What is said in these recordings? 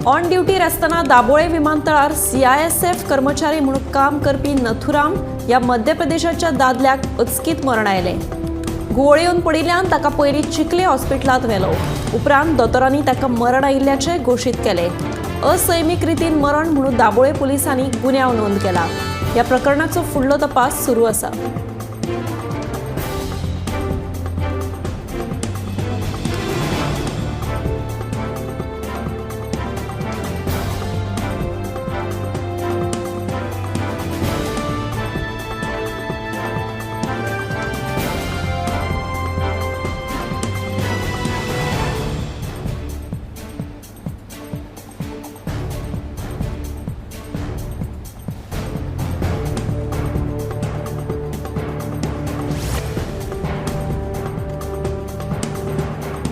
On ड्युटीर आसतना दाबोळे विमानतळार CISF कर्मचारी म्हणून काम करपी नथुराम ह्या मध्य प्रदेशाच्या दादल्याक अचकीत मरण आयलें. घुंवळ येवन पडिल्ल्यान ताका पयलीं चिखले हॉस्पिटलांत व्हेलो. उपरांत दोतोरांनी ताका मरण आयिल्ल्याचें घोशीत केलें. असैमीक रितीन मरण म्हणून दाबोळे पुलिसांनी गुन्यांव नोंद केला. ह्या प्रकरणाचो फुडलो तपास सुरू आसा.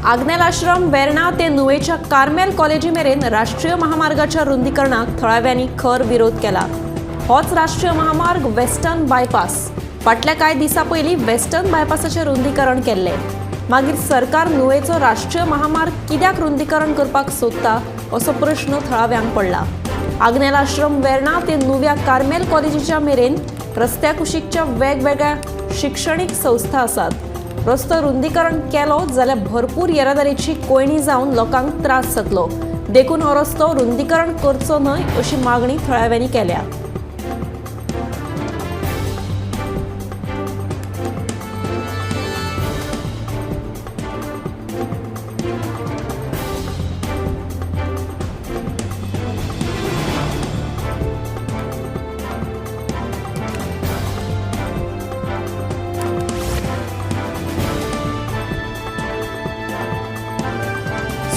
आग्नेल आश्रम वेर्णा ते नुवेच्या कार्मेल कॉलेजी मेरेन राष्ट्रीय महामार्गाच्या रुंदीकरणाक थळाव्यांनी खर विरोध केला. होच राष्ट्रीय महामार्ग वेस्टर्न बायपास. फाटल्या कांय दिसां पयलीं वेस्टर्न बायपासाचें रुंदीकरण केल्लें. मागीर सरकार नुवेचो राष्ट्रीय महामार्ग कित्याक रुंदीकरण करपाक सोदता असो प्रश्न थळाव्यांक पडला. आग्नेल आश्रम वेर्णा ते नुव्या कार्मेल कॉलेजीच्या मेरेन रस्त्या कुशीकच्या वेगवेगळ्या शिक्षणीक संस्था आसात. रस्तो रुंदीकरण केलो जाल्यार भरपूर येरादारीची कोयणी जावन लोकांक त्रास जातलो, देखून हो रस्तो रुंदीकरण करचो न्हय अशी मागणी थळाव्यांनी केल्या.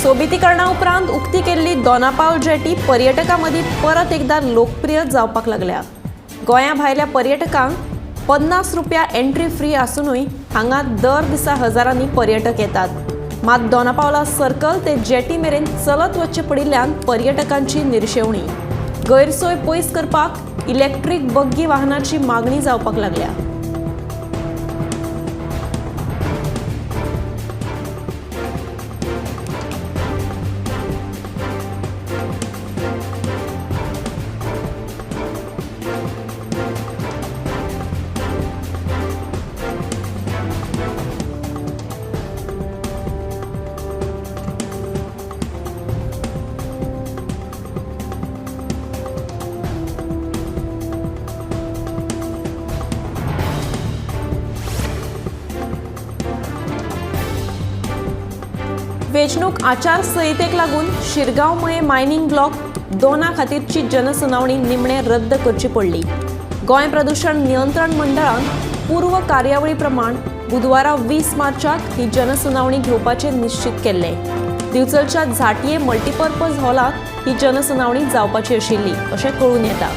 सोबितीकरणा उपरांत उक्ती केल्ली दोनापावल जेटी पर्यटकां मदीं परत एकदा लोकप्रिय जावपाक लागल्या. गोंया भायल्या पर्यटकांक 50 रुपया एंट्री फ्री आसुनूय हांगा दर दिसा हजारांनी पर्यटक येतात. मात दोनापावला सर्कल ते जेटी मेरेन चलत वचचें पडिल्ल्यान पर्यटकांची निर्शेवणी. गैरसोय पयस करपाक इलेक्ट्रीक बग्गी वाहनाची मागणी जावपाक लागल्या. वेंचणूक आचारसंहितेक लागून शिरगांव मये मायनिंग ब्लॉक 2 खातीरची जनसुनावणी निमणे रद्द करची पडली. गोंय प्रदूषण नियंत्रण मंडळान पूर्व कार्यावळी प्रमाण बुधवारा 20 मार्चाक ही जनसुनावणी घेवपाचें निश्चित केल्लें. दिवचलच्या झांटये मल्टीपर्पज हॉलांत ही जनसुनावणी जावपाची आशिल्ली अशें कळून येता.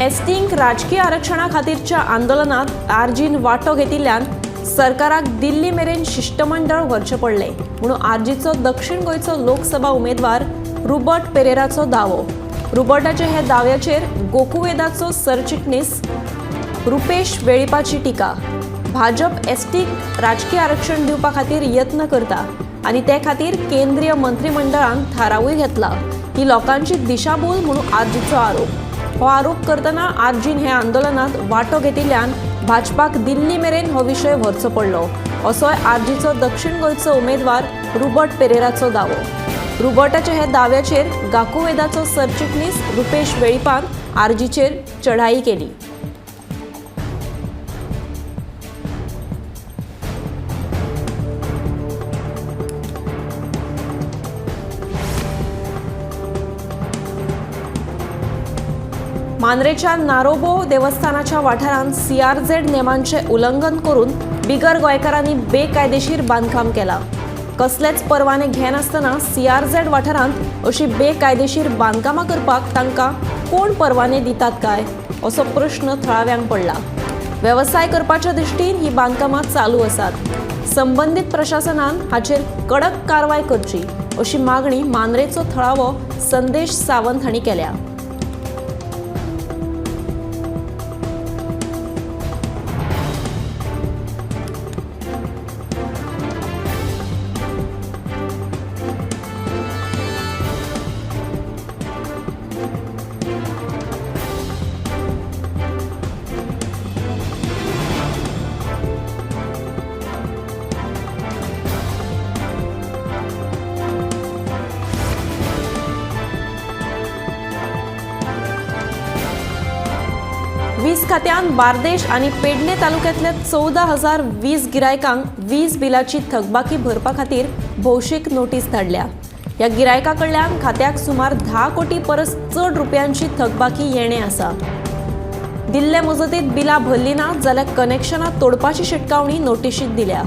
एसटींक राजकीय आरक्षणा खातीरच्या आंदोलनात आरजीन वांटो घेतिल्ल्यान सरकाराक दिल्ली मेरेन शिश्टमंडळ व्हरचें पडलें म्हणून आरजीचो दक्षिण गोंयचो लोकसभा उमेदवार रुबर्ट पेरेराचो दावो. रुबर्टाचे हे दाव्याचेर गोकुवेदाचो सरचिटणीस रुपेश वेळीपाची टिका. भाजप एसटीक राजकीय आरक्षण दिवपा खातीर यत्न करता आनी ते खातीर केंद्रीय मंत्रिमंडळान थारावूय घेतला. ही लोकांची दिशाभूल म्हणून आरजीचो आरोप. हो आरोप करतना आरजीन हे आंदोलनात वांटो घेतिल्ल्यान भाजपाक दिल्ली मेरेन हो विशय व्हरचो पडलो असोय आरजीचो दक्षिण गोंयचो उमेदवार रुबर्ट पेरेराचो दावो. रुबर्टाच्या हे दाव्याचेर गाकुवेदाचो सरचिटणीस रुपेश वेळीपान आरजीचेर चढाई केली. मांद्रेच्या नारोबो देवस्थानाच्या वाठारांत सीआरझेड नेमांचे उल्लंघन करून बिगर गोंयकारांनी बेकायदेशीर बांदकाम केलां. कसलेच परवाने घेनासतना सीआरझेड वाठारांत अशी बेकायदेशीर बांदकामां करपाक तांकां कोण परवाने दितात काय असो प्रश्न थळाव्यांक पडला. वेवसाय करपाच्या दृश्टीन ही बांदकामां चालू आसात. संबंदीत प्रशासनान हाचेर कडक कारवाय करची अशी मागणी मांद्रेचो थळावो संदेश सावंत हांणी केल्या. वीज खात्यान बार्देश आनी पेडणे तालुक्यांतल्या 14,000 वीज गिरायकांक वीज बिलाची थकबाकी भरपा खातीर भौशीक नोटीस धाडल्या. ह्या गिरायकां कडल्यान खात्याक सुमार 10 कोटी परस चड रुपयांची थकबाकी येणे आसा. दिल्ले मुजतीत बिलां भरली ना जाल्यार कनेक्शनां तोडपाची शिटकावणी नोटिशींत दिल्या.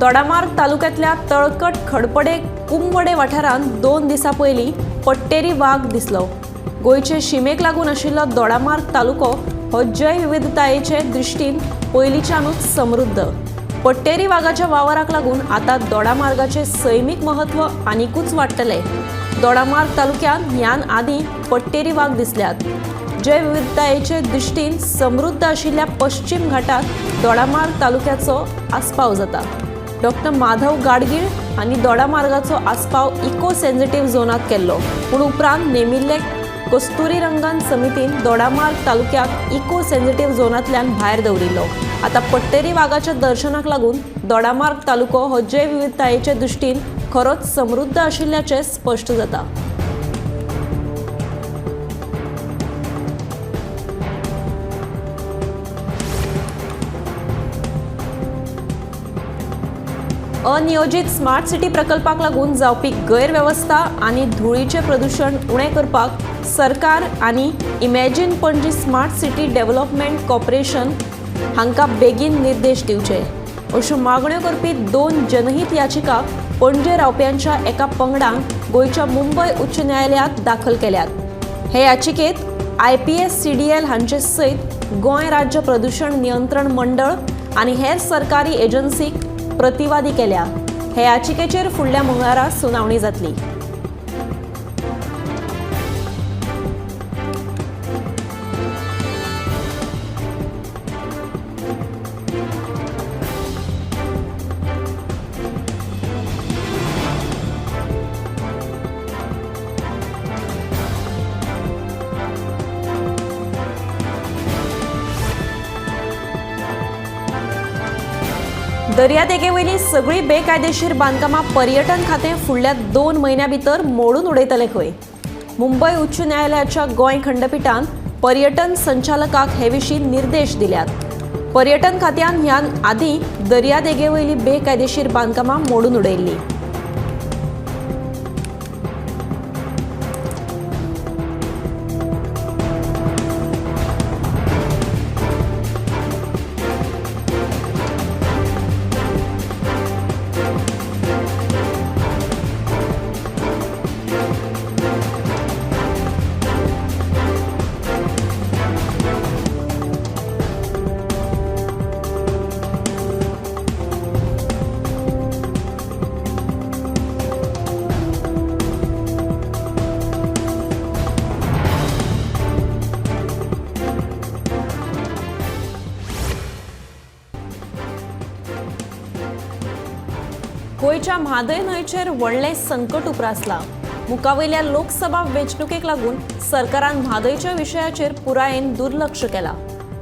दोडामार्ग तालुक्यांतल्या तळकट खडपडे कुंवडे वाठारांत 2 दिसां पयलीं पट्टेरी वाग दिसलो. गोंयचे शिमेक लागून आशिल्लो दोडामार्ग तालुको हो जैवविविधतायेचे दृश्टीन पयलींच्यानूच समृद्ध. पट्टेरी वागाच्या वावराक लागून आतां दोडामार्गाचें सैमीक म्हत्व आनिकूच वाडटलें. दोडामार्ग तालुक्यांत ह्यान आदीं पट्टेरी वाग दिसल्यात. जैवविविधतायेचे दृश्टीन समृद्ध आशिल्ल्या पश्चिम घाटात दोडामार्ग तालुक्याचो आस्पाव जाता. डॉक्टर माधव गाडगीळ हांणी दोडामार्गाचो आस्पाव इको सेन्सिटीव झोनांत केल्लो, पूण उपरांत नेमिल्ले कस्तुरी रंगन समितीन दोडामार्ग तालुक्याक इको सेन्सिटीव झोनांतल्यान भायर दवरिल्लो. आतां पट्टेरी वागाच्या दर्शनाक लागून दोडामार्ग तालुको हो जैवविविधतायेचे दृश्टीन खरोच समृद्ध आशिल्ल्याचें स्पश्ट जाता. अनियोजित स्मार्ट सिटी प्रकल्पाक लागून जावपी गैरवेवस्था आनी धुळीचें प्रदूशण उणें करपाक सरकार आनी imagine Panaji smart city development corporation हांकां बेगीन निर्देश दिवचे अश्यो मागण्यो करपी 2 जनहीत याचिका पणजे रावप्यांच्या एका पंगडान गोंयच्या मुंबय उच्च न्यायालयांत दाखल केल्यात. हे याचिकेत IPS CDL हांचे सयत गोंय राज्य प्रदूशण नियंत्रण मंडळ आनी हेर सरकारी एजन्सीक प्रतिवादी केल्या. हे याचिकेचेर फुडल्या मंगळारा सुनावणी जातली. दर्यादेगेवयली सगळी बेकायदेशीर बांदकामां पर्यटन खातें फुडल्या 2 म्हयन्यां भितर मोडून उडयतले खंय. मुंबय उच्च न्यायालयाच्या गोंय खंडपिठान पर्यटन संचालकाक हे विशीं निर्देश दिल्यात. पर्यटन खात्यान ह्यान आदीं दर्यादेगेवयली बेकायदेशीर बांदकामां मोडून उडयल्ली. गोंयच्या म्हादय न्हंयचेर व्हडलें संकट उप्रासलां. मुखावयल्या लोकसभा वेंचणुकेक लागून सरकारान म्हादयच्या विशयाचेर पुरायेन दुर्लक्ष केलां.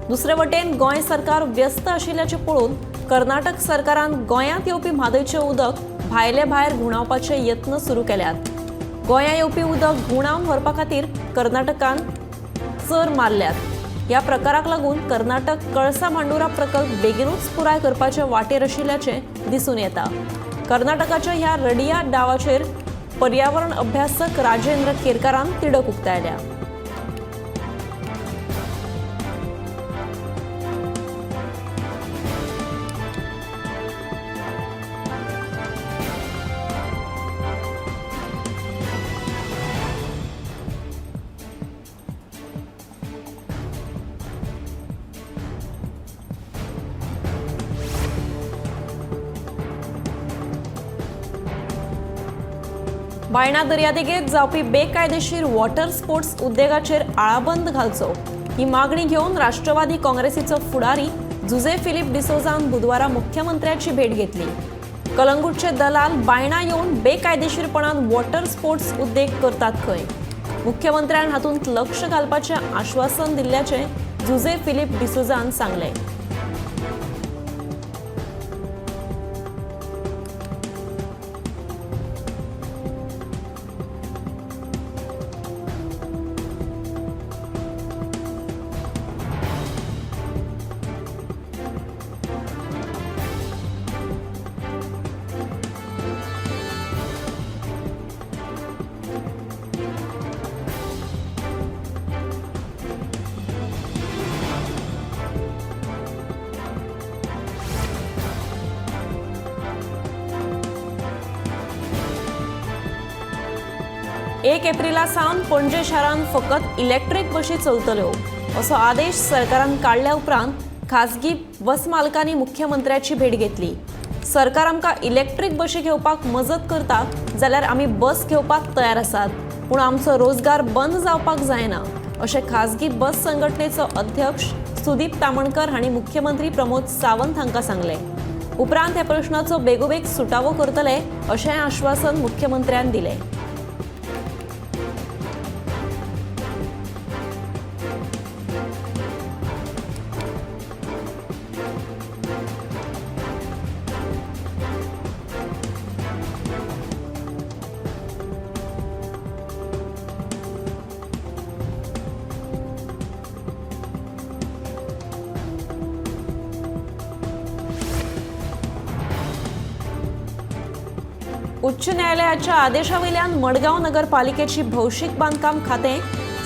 दुसरे वटेन गोंय सरकार व्यस्त आशिल्ल्याचें पळोवन कर्नाटक सरकारान गोंयांत येवपी म्हादयचें उदक भायले भायर घुंवडावपाचे यत्न सुरू केल्यात. गोंयांत येवपी उदक घुंवडावन व्हरपा खातीर कर्नाटकान चर मारल्यात. ह्या प्रकाराक लागून कर्नाटक कळसा भांडुरा प्रकल्प बेगिनूच पुराय करपाचे वाटेर आशिल्ल्याचें दिसून येता. कर्नाटकाच्या ह्या रडिया डावाचेर पर्यावरण अभ्यासक राजेंद्र केरकारान तिडक उक्तायल्या. बायणा दर्यादेगेर जावपी बेकायदेशीर वॉटर स्पोर्ट्स उद्देगाचेर आळाबंद घालचो ही मागणी घेवन राष्ट्रवादी काँग्रेसीचो फुडारी जुझे फिलीप डिसोझान बुधवारा मुख्यमंत्र्याची भेट घेतली. कलंगूटचे दलाल बायणा येवन बेकायदेशीरपणान वॉटर स्पोर्ट्स उद्देग करतात खंय. मुख्यमंत्र्यान हातूंत लक्ष घालपाचें आश्वासन दिल्ल्याचें जुझे फिलीप डिसोझान सांगलें. एक एप्रिला सावन पणजे शारांत फकत इलेक्ट्रीक बशी चलतल्यो असो आदेश सरकारान काडल्या उपरांत खाजगी बस मालकांनी मुख्यमंत्र्याची भेट घेतली. सरकार आमकां इलेक्ट्रीक बशी घेवपाक मजत करता जाल्यार आमी बस घेवपाक तयार आसात, पूण आमचो रोजगार बंद जावपाक जायना अशें खाजगी बस संघटनेचो अध्यक्ष सुदीप तामणकर हांणी मुख्यमंत्री प्रमोद सावंत हांकां सांगलें. उपरांत ह्या प्रश्नाचो बेगोबेग सुटावो करतले अशें आश्वासन मुख्यमंत्र्यान दिलें. उच्च न्यायालयाच्या आदेशावयल्यान मडगांव नगरपालिकेची भौशीक बांदकाम खातें,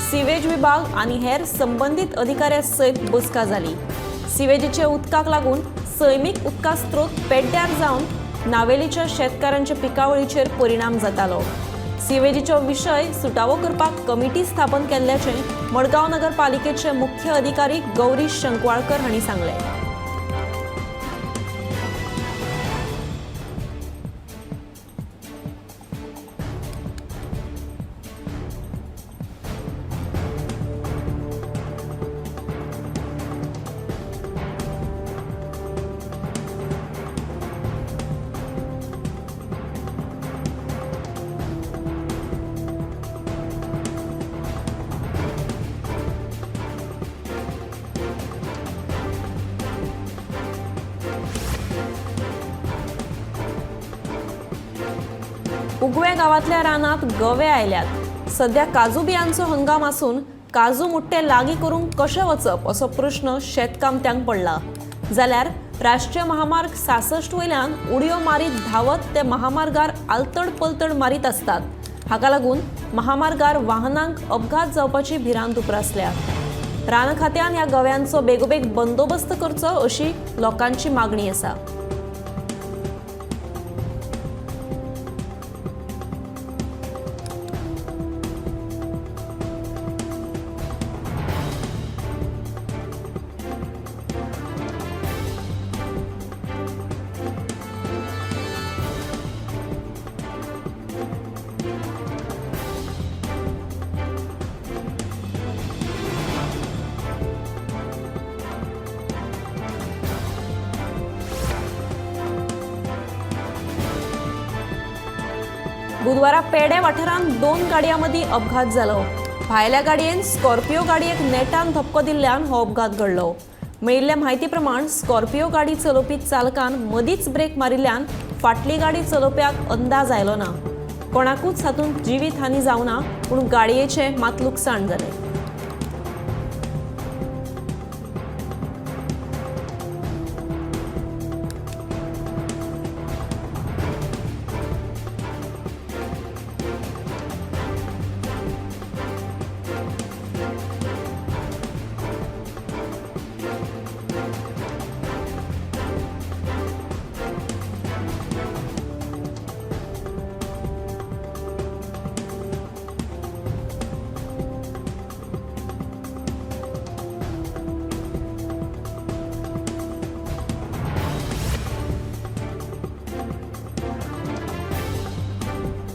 सिवेज विभाग आनी हेर संबंदीत अधिकाऱ्यां सयत बसका जाली. सिवेजीच्या उदकाक लागून सैमीक उदका स्रोत पेड्ड्यार जावन नावेलीच्या शेतकारांच्या पिकावळीचेर परिणाम जातालो. सिवेजीचो विशय सुटावो करपाक कमिटी स्थापन केल्ल्याचें मडगांव नगरपालिकेचे मुख्य अधिकारी गौरीश शंकवाळकर हांणी सांगलें. उगवे गांवांतल्या रानांत गवे आयल्यात. सध्या काजू बियांचो हंगाम आसून काजू मुट्टे लागीं करूंक कशें वचप असो प्रश्न शेतकामत्यांक पडला. जाल्यार राष्ट्रीय महामार्ग 66 वयल्यान उडयो मारीत धांवत ते महामार्गार आलतड पलतड मारीत आसतात. हाका लागून महामार्गार वाहनांक अपघात जावपाची भिरांत उप्रासल्या. रान खात्यान ह्या गव्यांचो बेगोबेग बंदोबस्त करचो अशी लोकांची मागणी आसा. बुधवारा पेडे वाठारांत दोन गाडयां मदीं अपघात जालो. भायल्या गाडयेन स्कॉर्पियो गाडयेक नेटान धपको दिल्ल्यान हो अपघात घडलो. मेळिल्ले म्हायती प्रमाण स्कॉर्पियो गाडी चलोवपी चालकान मदींच ब्रेक मारिल्ल्यान फाटली गाडी चलोवप्याक अंदाज आयलो ना. कोणाकूच हातूंत जिवीत हानी जावना, पूण गाडयेचें मात लुकसाण जालें.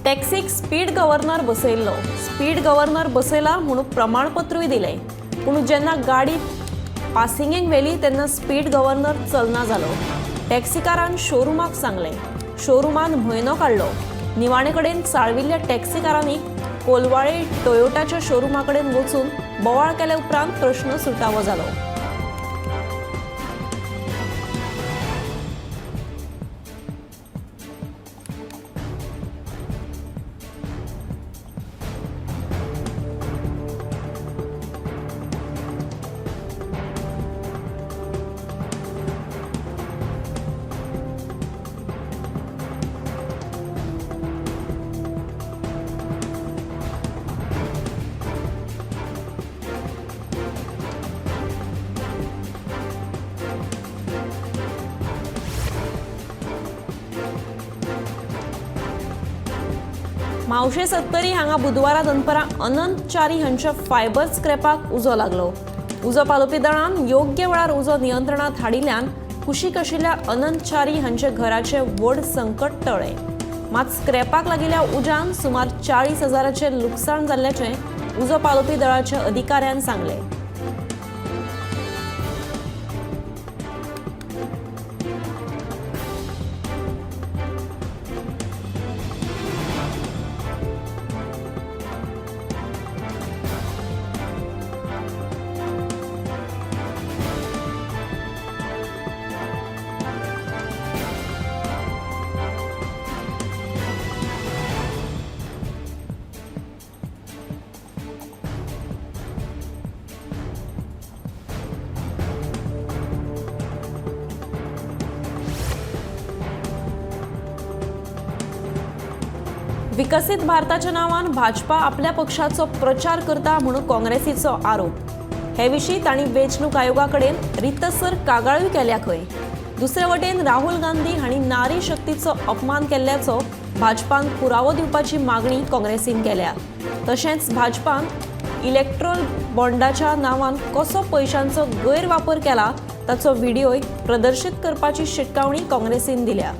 टॅक्सीक स्पीड गव्हर्नर बसयल्लो. स्पीड गव्हर्नर बसयला म्हणून प्रमाणपत्रूय दिलें, पूण जेन्ना गाडी पासिंगेक व्हेली तेन्ना स्पीड गव्हर्नर चलना जालो. टॅक्सीकारान शोरुमाक सांगलें. शोरुमान म्हयनो काडलो. निवाणे कडेन चाळविल्ल्या टॅक्सीकारांनी कोलवाळे टोयोटाच्या शोरुमा कडेन वचून बोवाळ केल्या उपरांत प्रश्न सुटावो जालो. म्हावशे सत्तरी हांगा बुधवारा दनपरां अनंत च्यारी हांच्या फायबर स्क्रॅपाक उजो लागलो. उजो पालोवपी दळान योग्य वेळार उजो नियंत्रणांत हाडिल्ल्यान कुशीक आशिल्ल्या अनंत च्यारी हांच्या घराचें व्हड संकट टळ्ळें. मात स्क्रॅपाक लागिल्ल्या उज्यान सुमार 40,000चें लुकसाण जाल्ल्याचें उजो पालोवपी दळाच्या अधिकाऱ्यान सांगलें. विकसीत भारताच्या नांवान भाजपा आपल्या पक्षाचो प्रचार करता म्हणून काँग्रेसीचो आरोप. हे विशीं तांणी वेंचणूक आयोगा कडेन रितसर कागाळूय केल्या खंय. दुसरे वटेन राहुल गांधी हांणी नारी शक्तीचो अपमान केल्ल्याचो भाजपान पुरावो दिवपाची मागणी काँग्रेसीन केल्या. तशेंच भाजपान इलेक्ट्रोल बॉन्डाच्या नांवान कसो पयशांचो गैरवापर केला ताचो व्हिडियोय प्रदर्शीत करपाची शिटकावणी काँग्रेसीन दिल्या.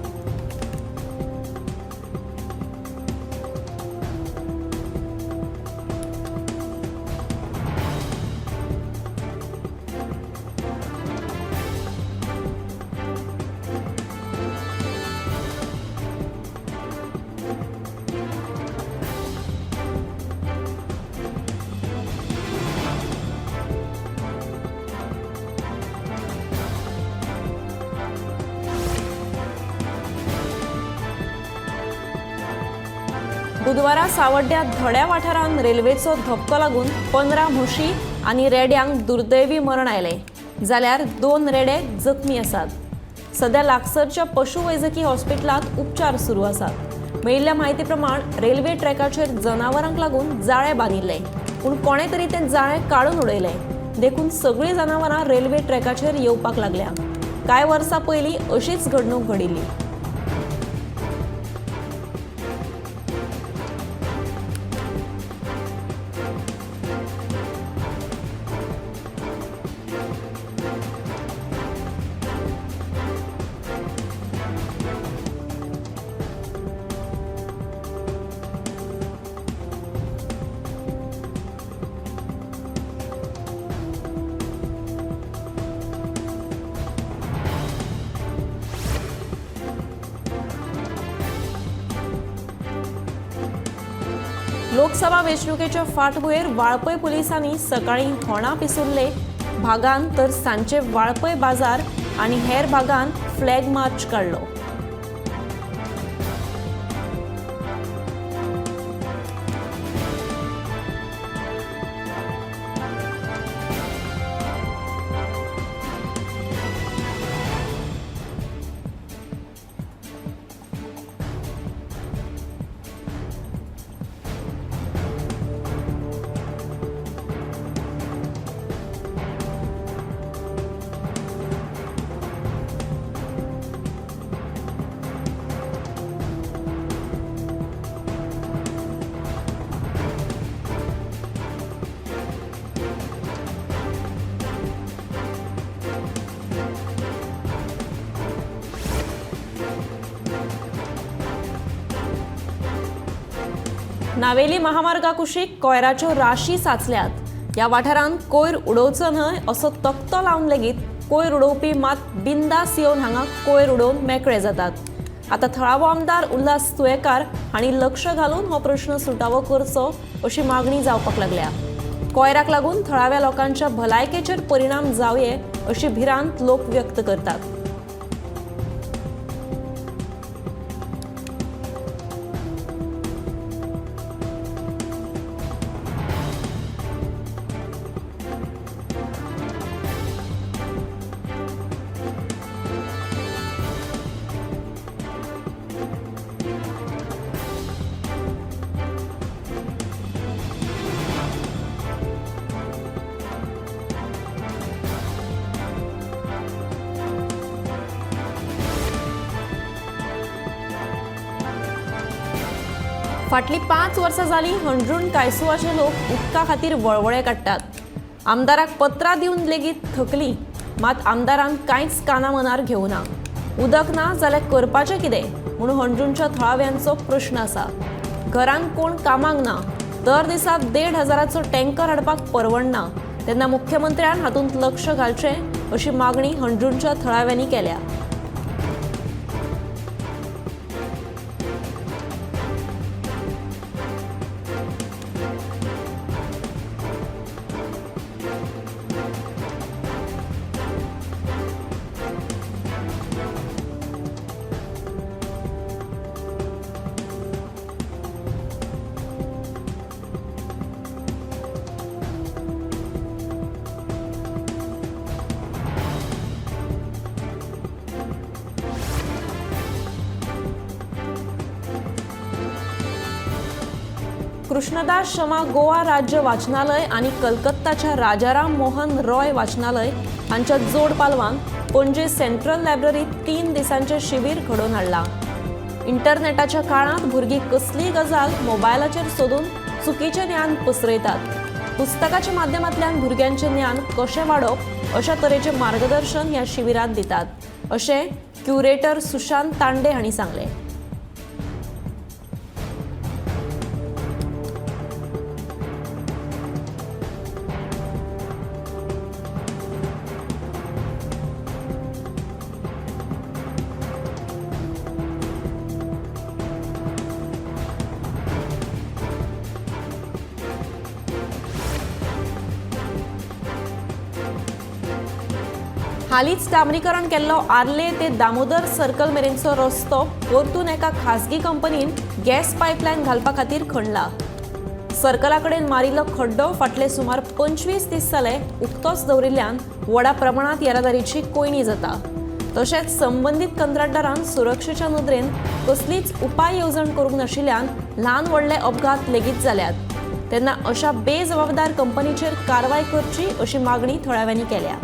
बुधवारा सावड्ड्या धड्या वाठारांत रेल्वेचो धपको लागून 15 म्हशी आनी रेड्यांक दुर्दैवी मरण आयलें, जाल्यार 2 रेडे जखमी आसात. सध्या लागसरच्या पशुवैजकी हॉस्पिटलांत उपचार सुरू आसात. मेळिल्ल्या म्हायती प्रमाण रेल्वे ट्रॅकाचेर जनावरांक लागून जाळें बांदिल्लें, पूण कोणें तरी तें जाळें काडून उडयलें. देखून सगळीं जनावरां रेल्वे ट्रॅकाचेर येवपाक लागल्या. कांय वर्सां पयलीं अशीच घडणूक घडिल्ली. लोकसभा वेंचणुकेच्या फाटभुंयेर वाळपय पुलिसांनी सकाळीं होणा पिसुर्ले भागान तर सांजचे वाळपय बाजार आनी हेर भागान फ्लॅग मार्च काडलो. नावेली महामार्गा कुशीक कोयराच्यो राशी साचल्यात. ह्या वाठारांत कोयर उडोवचो न्हय असो तकटो लावन लेगीत कोयर उडोवपी मात बिंदास येवन हांगा कोयर उडोवन मेकळे जातात. आतां थळावो आमदार उल्हास तुयेकार हांणी लक्ष घालून हो प्रश्न सुटावो करचो अशी मागणी जावपाक लागल्या. कोयराक लागून थळाव्या लोकांच्या भलायकेचेर परिणाम जावये अशी भिरांत लोक व्यक्त करतात. फाटलीं 5 वर्सां जालीं हणजूण कायसुवाचे लोक उदका खातीर वळवळे काडटात. आमदाराक पत्रां दिवन लेगीत थकली, मात आमदारान कांयच काना मनार घेवना. उदक ना जाल्यार करपाचें कितें म्हणून हणजूणच्या थळाव्यांचो प्रश्न आसा. घरान कोण कामाक ना, दर दिसा 1,500 टँकर हाडपाक परवडना, तेन्ना मुख्यमंत्र्यान हातूंत लक्ष घालचें अशी मागणी हणजूणच्या थळाव्यांनी केल्या. कृष्णदास शमा गोवा राज्य वाचनालय आनी कलकत्ताच्या राजाराम मोहन रॉय वाचनालय हांच्या जोड पालवान पणजे सेंट्रल लायब्ररीत 3 दिसांचें शिबीर घडोवन हाडलां. इंटरनेटाच्या काळांत भुरगीं कसलीय गजाल मोबायलाचेर सोदून चुकीचें ज्ञान पसरयतात. पुस्तकाच्या माध्यमांतल्यान भुरग्यांचें ज्ञान कशें वाडोवप अशा तरेचें मार्गदर्शन ह्या शिबिरांत दितात अशें क्युरेटर सुशांत तांडे हांणी सांगलें. हालींच डांबरीकरण केल्लो आर्ले ते दामोदर सर्कल मेरेनचो रस्तो परतून एका खासगी कंपनीन गॅस पायपलायन घालपा खातीर खणला. सर्कला कडेन मारिल्लो खड्डो फाटले सुमार 25 दीस जाले उक्तोच दवरिल्ल्यान व्हडा प्रमाणांत येरादारीची कोंयडी जाता. तशेंच संबंदीत कंत्राटदारान सुरक्षेच्या नदरेन कसलीच उपाय येवजण करूंक नाशिल्ल्यान ल्हान व्हडले अपघात लेगीत जाल्यात. तेन्ना अशा बेजबाबदार कंपनीचेर कारवाय करची अशी मागणी थळाव्यांनी केल्या.